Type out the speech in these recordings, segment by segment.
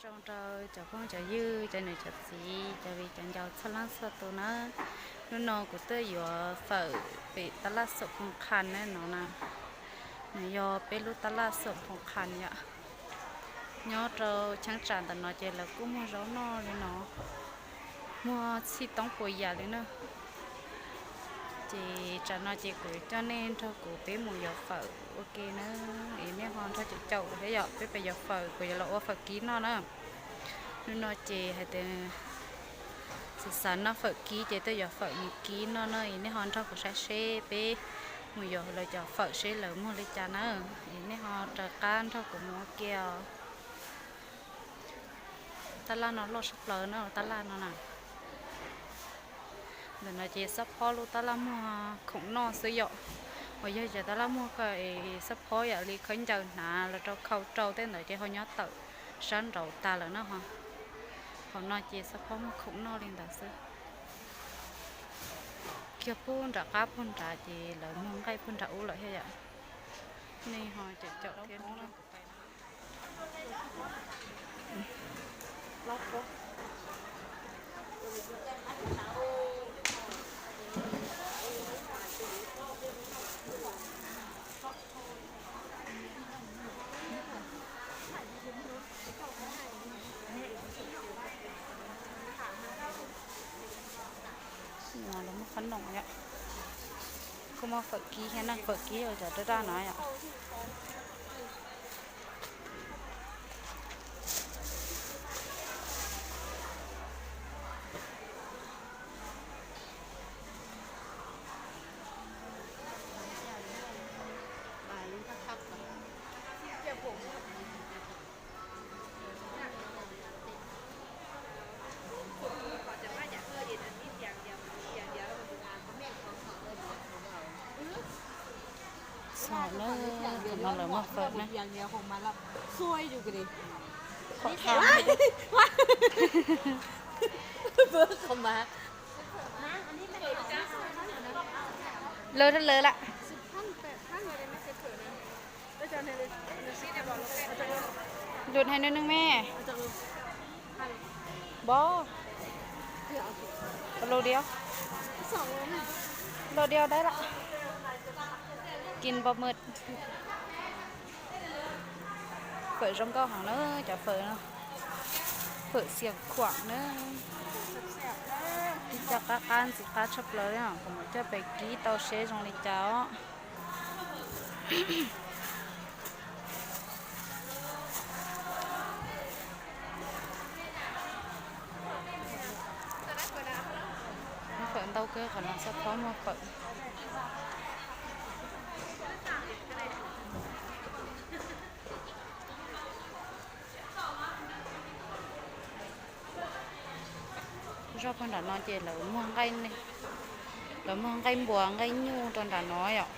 Zoo rau cov phooj cov ywg, cov niam cov txiv, cov viv cov ncaus txhua leej txhua tus na. Hnub no kuv tuaj yuav fawm pem tab laj Xoom Phoo Qhas na no na. Nws yog peb lub tab laj Xoom Phoo Qhas yom. Nyob rau cheeb tsam ntawm no ces lawv kuj muag zaub noj li no, muag txhij toob puas yam li na. Ces tsam no ces kuv coj nej nrog kuv peb mus yuav fawm ua ke na. Es nej ho nrog caum caum thiab yom, peb pem yuav fawm, kuv yuav los ua fawm kib noj na. Hnub no ces hais tias xav xav noj fawm kib ces tuaj yuav fawm mus kib noj na. Es nej ho nrog kuv saib seb peb mus yuav lawv cov fawm seb lawv muag li cas na. Es nej ho rov qab nrog kuv mus ua ke os. Tab laj no loj sab plaws na, tab laj no na. Ntawm no ces xob phob lub tab laj muag khoom noj xwb yom. Uas yog cov tab laj muag ko es xob phob yam li khaub ncaws hnav los rau khau rau tej ntawd ces ho nyob tawm sab nraud tag lawm na ho. Hauv no ces xob phob muag khoom noj li ntawd xwb. Kiag puag nram qab puag nrad ces lawv muag nqaij puag nram ub lawm thiab yom. Nej ho caum caum thiab. Lawv muaj qhob noom yom. Kuj muaj fawm kib thiab na, fawm kib uas cov daj daj no yom. Txog na, thaum no lawv muag fawm na. Qhov tham lawv rau lawv lawm. Lus hais nws nws me. Bó. Lus điêu. Lus điêu đấy lắm. Kin bò mượt. Fawm zoo nkauj heev na, cov fawm no. Fawm xiam khuam na. Ib co qab qab ntxim qab tshaj plaws li, kuv mam coj pem kib tau seb zoo li cas os. Muag fawm ntau kawg, qhov no xob phob muag fawm. Zoj puag nram no ces lawv muag nqaij, lawv muag nqaij npua nqaij nyuj rau nram no yom.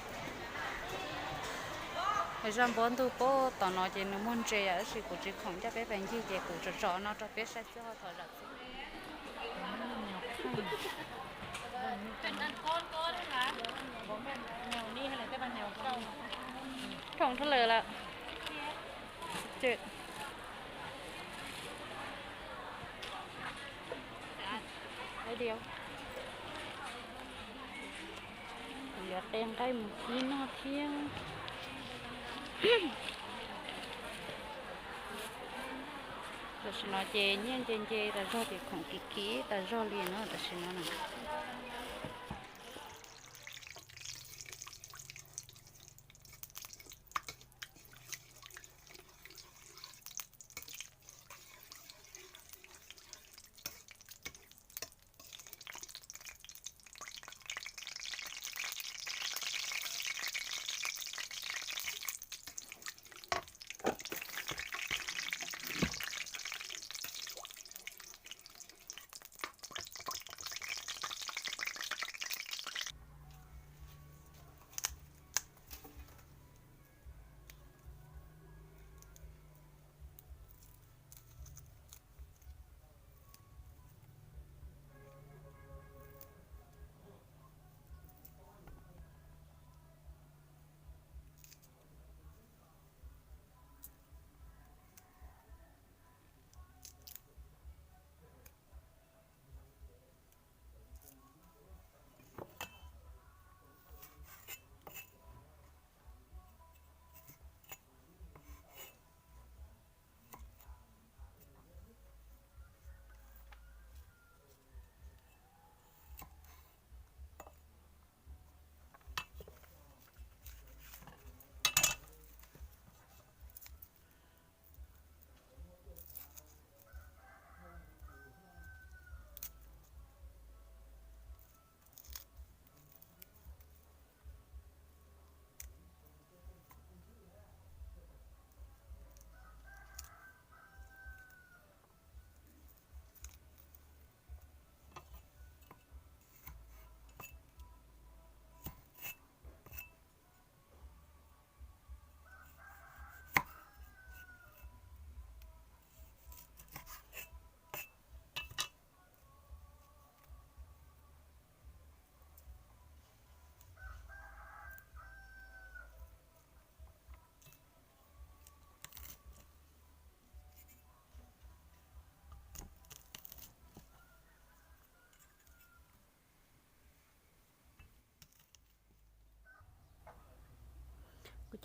Zaj npuab ntug puag tom no ces nws muag ntses yom, tab sis kuv tsis khoom coj peb pes ncig ces kuv tsom tsom no rau peb saib xwb ho thov zam txim. Khoom thaj lawm lawm. Yuav qe nqaij mus kib noj thiab. Tam sim no ces nyiaj nce nce tas zog ces khoom kiv kiv tas zog li no tam sim no na.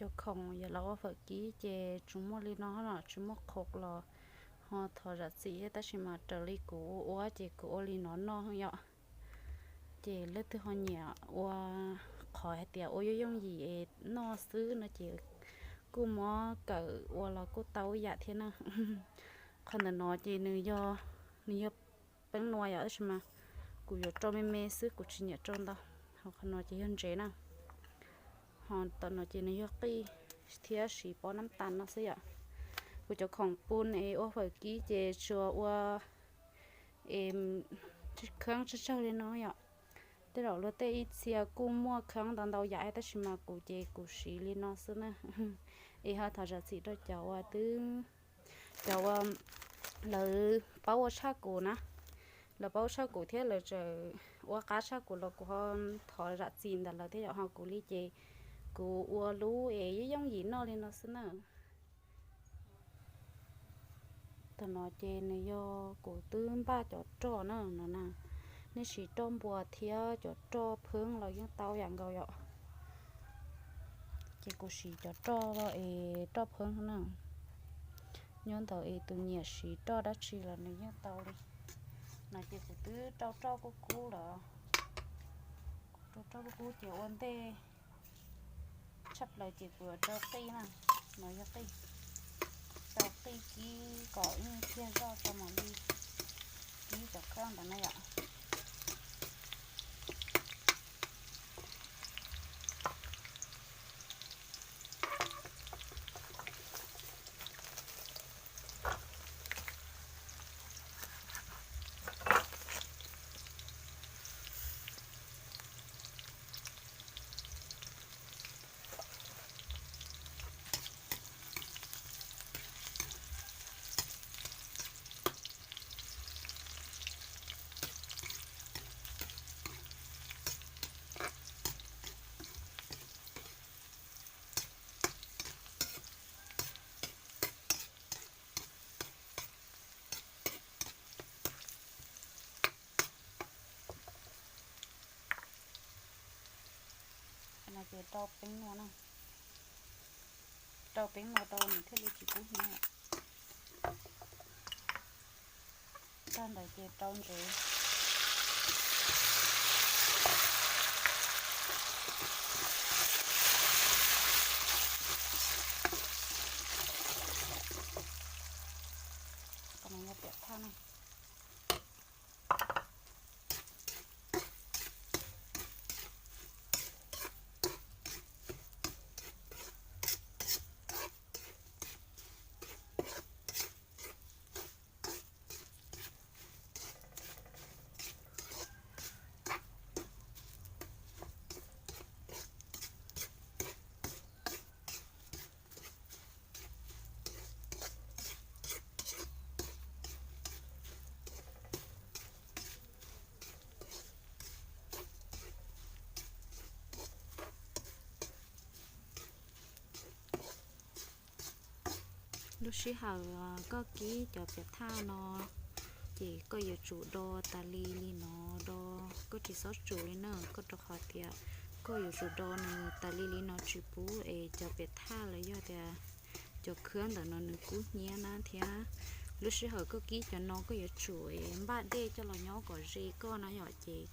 Cov khoom yog lawv ua fawm kib ces tsuas muaj li no no, tsis muaj qhov los ho thov zam txim thiab, tab sis mas raws li kuv ua ua ces kuv ua li no noj yom. Ces leej twg ho nyiam ua qhov hais tias ua yooj yooj yim es noj xwb no ces kuj muab kawm ua los kuj tau yam thiab na. Qhov ntawm no ces nws yog, nws yog peeb nua yom, tab sis mas kuv yuav rau me me xwb, kuv tsis nyiam rau ntau. Ho qhov no ces yog ntsev na. Ho tom no ces nws yog qij thiab siv pob nab tas no xwb yom. Kuv cov khoom pun es ua fawm kib ces tsuas ua es kheeb tsawg tsawg li no yom. Tej zaum luag tej ib txhia kuj muaj kheeb ntau ntau yam, tab sis mas kuv ces kuv siv li no xwb na. Es ho thov zam txim rau cov uas twb, cov uas lawv paub ua tshaj kuv na, lawv paub ua tshaj kuv thiab lawv tseem ua qab tshaj kuv los kuv ho thov zam txim ntawm lawv thiab yom. Ho kuv li ces kuv ua lub es yooj yooj yim noj li no xwb na. Tam no ces nws yog kuv twb npaj cov roj na no na. Nej siv roj npua thiab cov roj pheeb los yeej tau yam nkaus yom. Ces kuv siv cov roj es roj pheeb na. Nyob ntawm es tus nyiam siv roj dab tsi los nws yeej tau li. No ces kuv twb rau roj kub kub lawm. Rau roj kub kub ces ua ntej tshaj plaws ces kuv yuav rau qij na. No yog qij, rau qij kib kom ib nyuag thiaj zoj rau mam li kib cov khaub ntawd na yom. No ces rau peeb nua na, rau peeb nua rau nws thiaj li tsis kub hnyiab. Tag ntawd ces rau ntsev. Qhov no yog piam thaj na. Lub sij hawm koj kib cov piam thaj no, ces koj yuav tsum do tas li li no, do, koj tsis txhob tsum li na, koj rau qhov tias koj yuav tsum do nws tas li li no tsis pub es cov piam thaj los yog tias cov khab ntawm no nws kub hnyiab na thiab. Lub sij hawm koj kib cov no koj yuav tsum npaj dej coj los nyob kom ze koj na yom, ces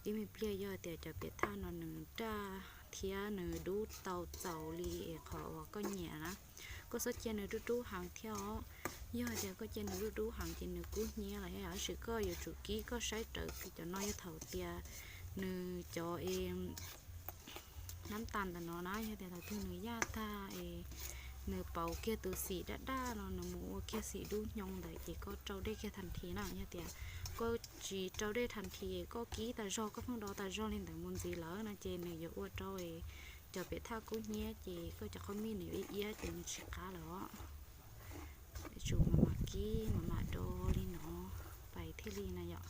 ib me pliag yog tias cov piam thaj no nws daj thiab nws dub tau txaus li es qhov uas koj nyiam na, koj txhob cia nws dub dub heev thiab os. Yog hais tias koj cia nws dub dub heev ces nws kub hnyiab lawm, tab sis koj yuav tsum kib koj saib rawv cov no yog thaum tias nws cov nab tas ntawm no na, yog tias thaum twg nws yaj tag es nws pauv kiag tus xim daj daj no nws mus ua kiag xim dub hnyo ntawd ces koj rau dej kiag thas nthi na. Yog tias koj tsis rau dej thas nthi, koj kib tas zog koj pheej do tas zog li ntawd mus ntxiv lawm no ces nws yuav ua rau cov piam thaj kub hnyiab ces koj cov qhaub mij nws iab iab ces nws tsis qab lawm os. Yuav tsum mam mam kib mam mam do li no pais thiaj li na yom.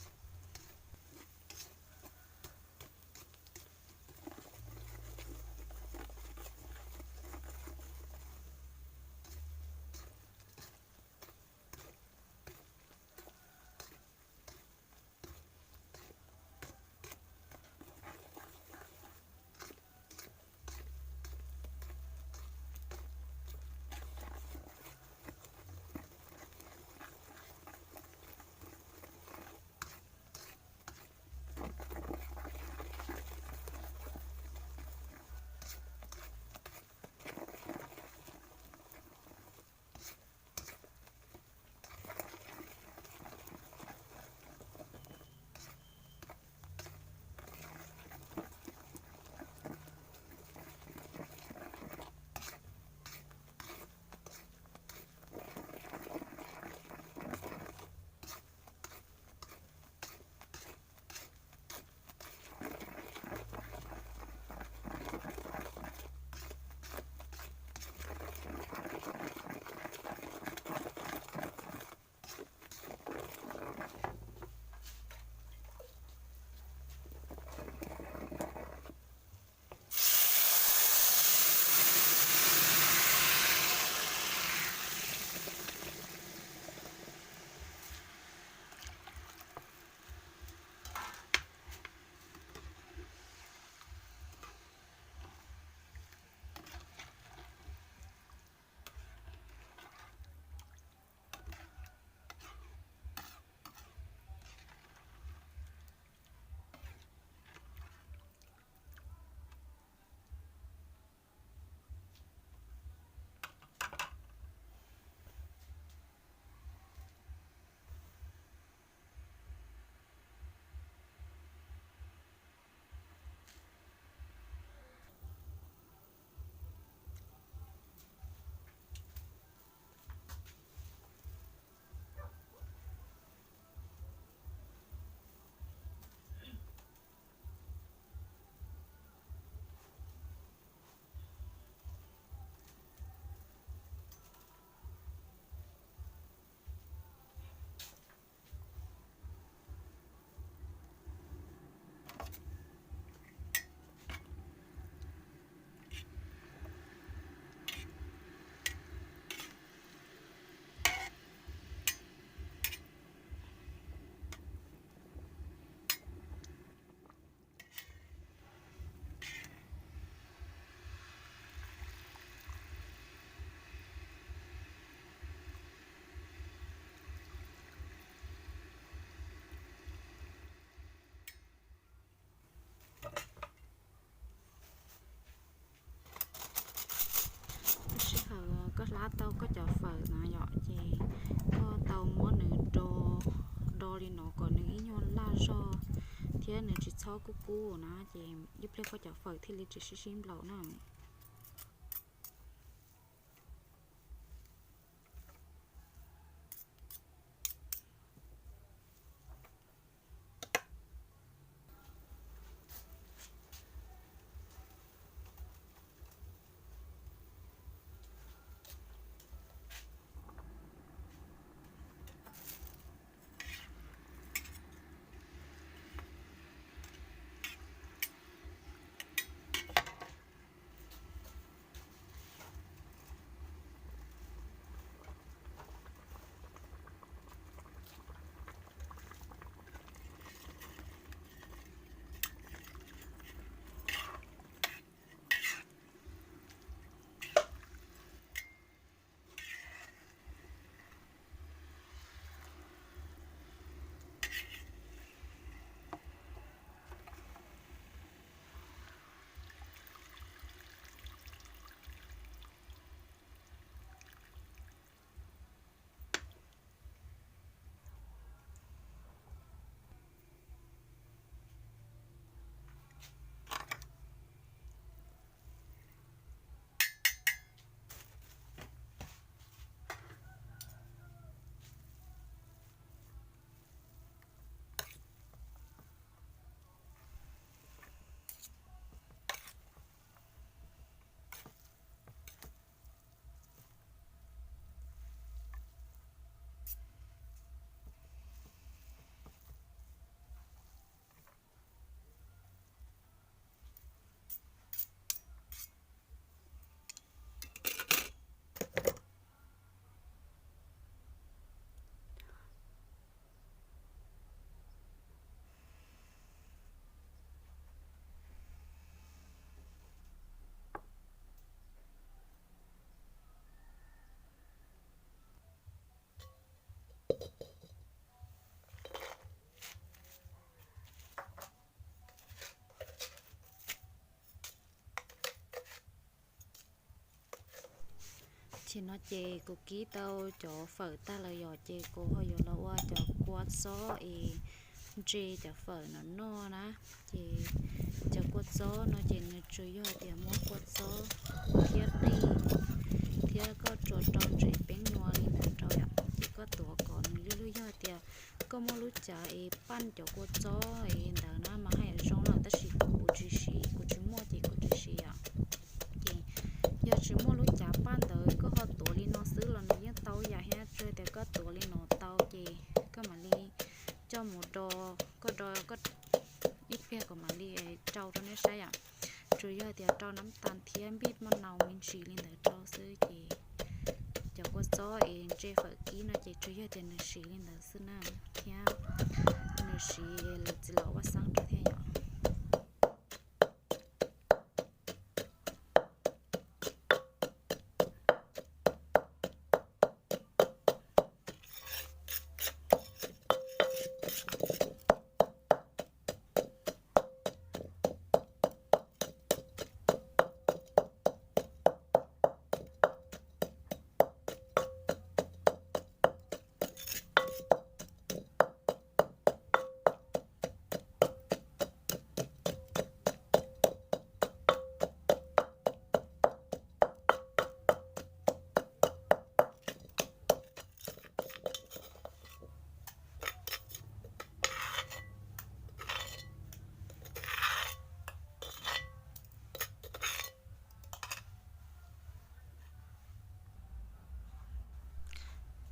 Tau koj cov fawm na yom, ces koj tau muab nws do, do li no kom nws ib nyuag laj zog thiab nws tsis txhob kub kub na, ces ib pliag koj cov fawm thiaj li tsis sib sib nplaum na. Tam sim no ces kuv kib tau cov fawm tag lawm yom, ces kuv ho yuav los ua cov kua txob es ntse cov fawm no noj na. Ces cov kua txob no ces nws tsuas yog tias muab kua txob thiab qij thiab koj tsuas rau ntsev peeb nua li ntawd rau yom, ces koj tuav kom nws lwj lwj. Yog tias koj muaj lub cav es paj cov kua txob es ntawd na mas haj yam zoo lawm, tab sis kuv tsis siv, kuv tsis muaj ces kuv tsis siv yom. Ces yog tsis muaj lub cav paj ntawd koj ho tuav li no xwb los nws yeej tau yam thiab, tsuas tias koj tuav li no tau ces koj mam li coj mus do, koj do ib pliag kuv mam li rau rau nej saib yom. Tsuas yog tias rau nab tas thiab npij maj nau me ntsis li ntawd rau xwb ces cov kua txob es ntse fawm kib no ces tsuas yog tias nws siv li ntawd xwb na, thiab nws siv lawv txiv laus vaj xeeb rau thiab yom.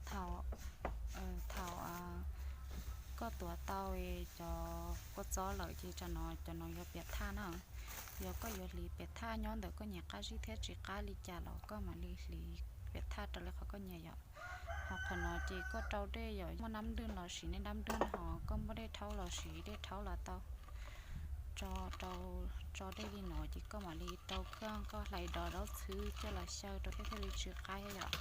Thaum, thaum koj tuav tau cov kua txob lawm ces tsam no cov no yuav piam thaj na. Yog koj yuav hliv piam thaj nyob ntawm koj nyiam qab zib thiab tsis qab li cas los koj mam li hliv piam thaj raws li qhov koj nyiam yom. Ho qhov no ces koj rau dej yom, muaj nab dwg los siv nej nab dwg, ho koj muaj dej rhaub los siv dej rhaub los tau. Tso, tso dej li no ces koj mam li rau khaj, koj hlais dos zaub txhwb coj los xyaw rau thiaj thiaj li tsw qab yom.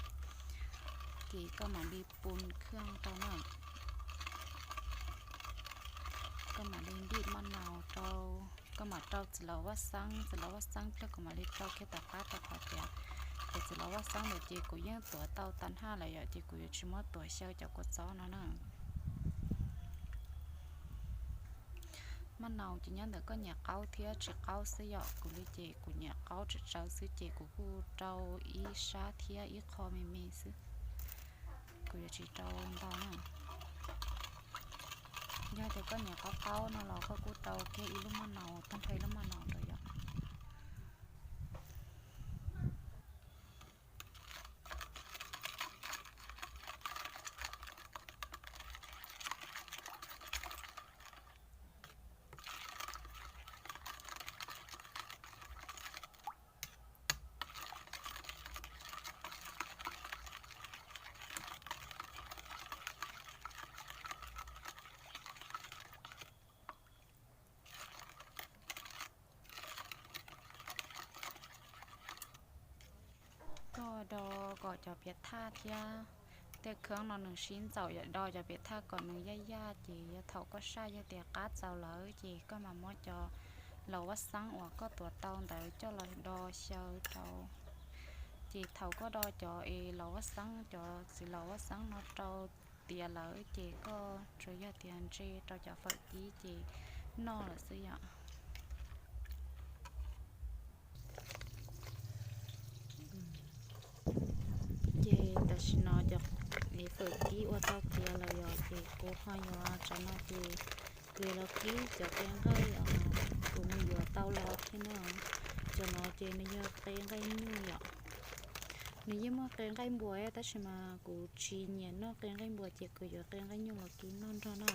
Ces koj mam li pun khaj rau na. Koj mam li npij maj nau rau, koj mam rau txiv laus vaj xeeb, txiv laus vaj xeeb pliag kuv mam li rau kiag tom qab rau qhov tias Kuv txiv laus vaj xeeb ntawd ces kuv yeej tuav tau tag nrho lawm yom, ces kuv yuav tsis muab tuav xyaw cov kua txob no na. Maj naus ces nyob ntawm koj nyiam qaub thiab tsis qaub xwb yom. Kuv li ces kuv nyiam qaub tsawv tsawv xwb ces kuv kuj rau ib sab thiab ib qho me me xwb, kuv yuav tsis rau ntau na. Yog tias koj nyiam qaub qaub no los koj kuj rau kiag ib lub maj naus tag nrho ib lub maj naus ntawd yom. Koj do kom cov piam thaj thiab tej khab no nws sib ntxaum, yog do cov piam thaj kom nws yaj yaj ces yog thaum koj saj yog tias qab txaus lawm ces koj mam muab cov laus vaj xeeb uas koj tuav tau ntawd coj los do xyaw rau. Ces thaum koj do cov es laus vaj xeeb, cov txiv laus vaj xeeb no rau tiav lawm ces koj tsuas yog tias ntse rau cov fawm kib ces noj lawm xwb yom. Ces tam sim no cov fawm kib ua tau tiav lawm yom, ces kuv ho yuav, tsam no ces kuv yuav los kib cov qe nqaij os, kuv mus yuav tau los thiab na. Cov no ces nws yog qe nqaij nyuj yom. Nws yeej muaj qe nqaij npua tab sis mas kuv tsis nyiam noj qe nqaij npua ces kuv yuav qe nqaij nyuj los kib noj nrog na.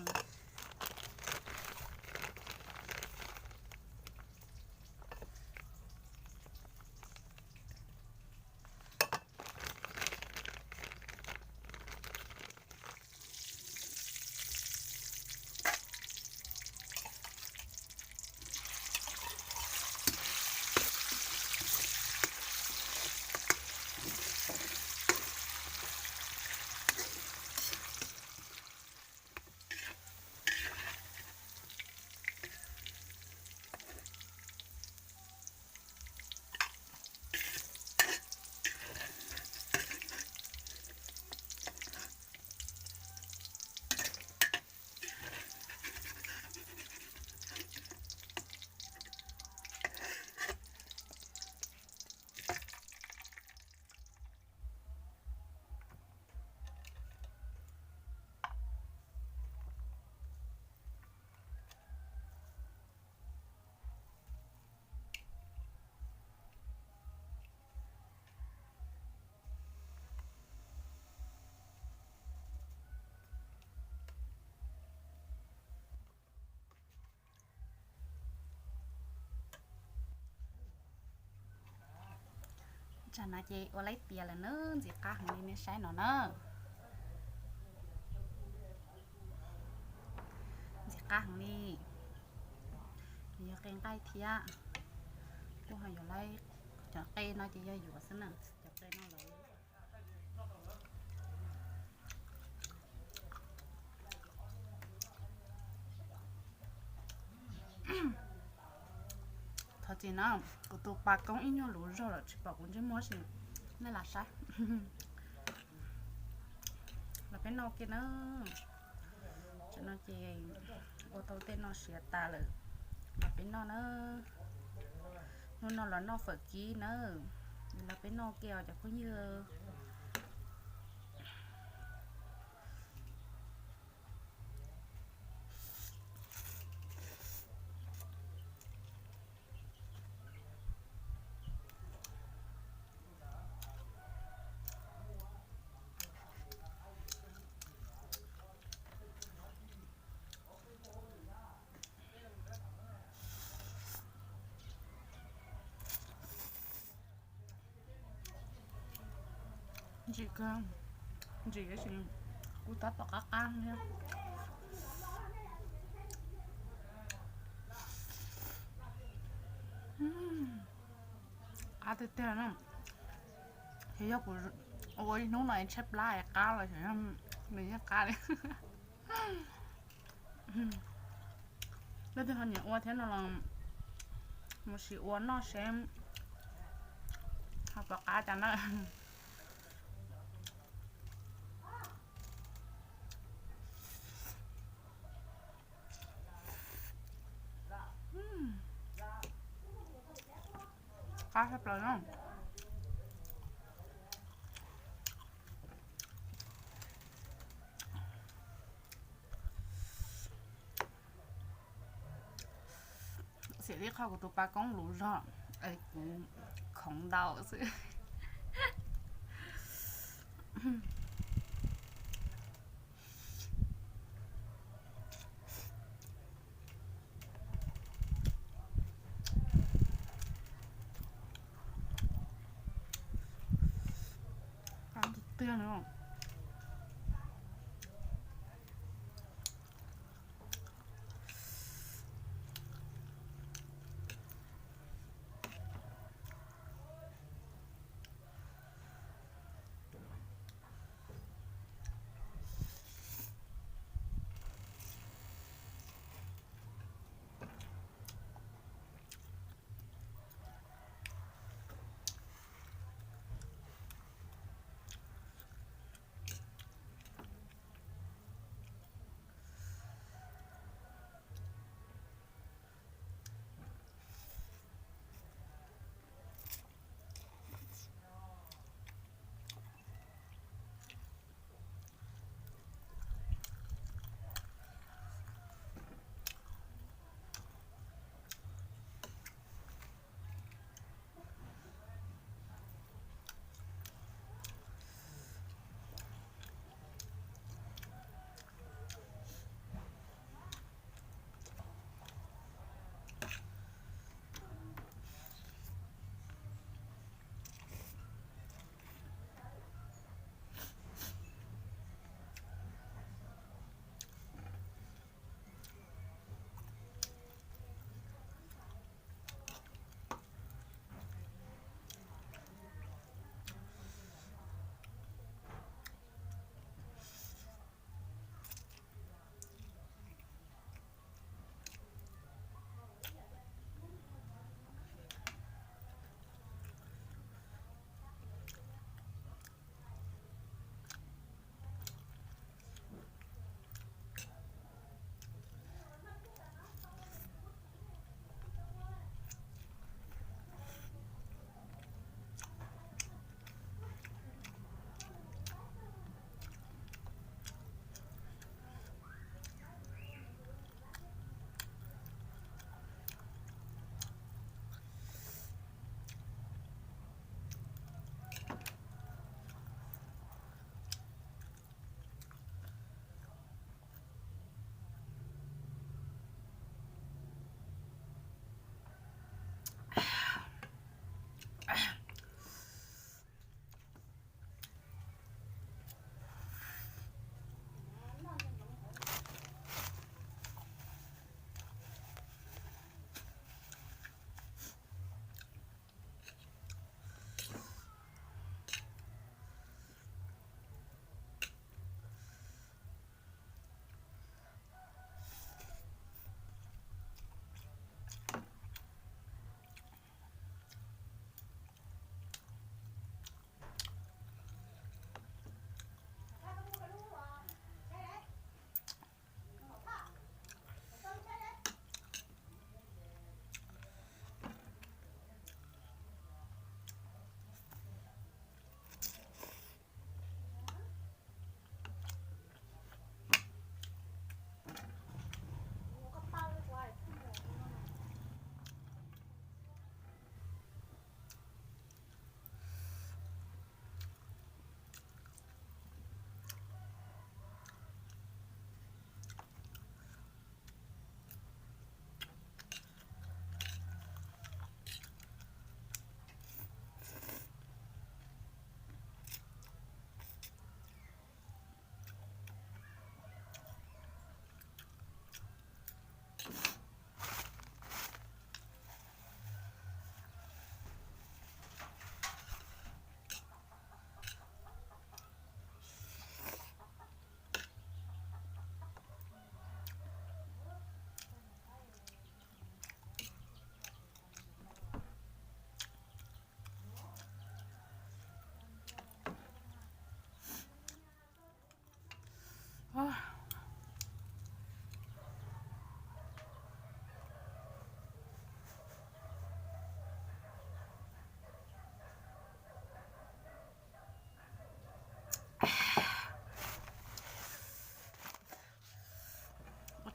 Tsam no ces ua laib tiav lawm na, ntxim qab heev li nej saib no na. Ntxim qab heev li. Nws yog qe nqaij thiab, kuj ho yuav laib, cov qe no ces yog yuav xwb na, cov qe no lawm. Thov txim na, kuv tus pas koob ib nyuag luv zog lawm tsis pom kuv ntsej muag sis, nej lam saib. Los peb noj kiag na. Tam no ces ua tau tej no siav tas lawm, los peb noj na. Hnub no los noj fawm kib na, los peb noj kiag os cov phooj ywg. Ntsim kawg, ntsim tab sis kuv tab tom qab qab thiab. Qab tiag tiag na. Ces yog kuv ua ib hnub no es tshaib plab es qab los xyov nws yeej qab li. Leej twg ho nyiam ua thiab no los mus sim ua noj seb Ho pom qab cas na. Qab tshaj plaws no. Xiam tib qho kuv tus pas koob lus zog es kuv khoov ntau xwb. Qab tiag tiag no.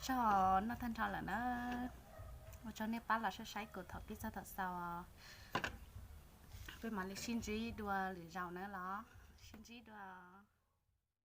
Tso, noj tag nrho lawm na. Ua tsaug nej pab los saib saib kuv thaum pib txog thaum xaus. Peb mam li sib ntsib dua lwm zaus na los. Sib ntsib dua.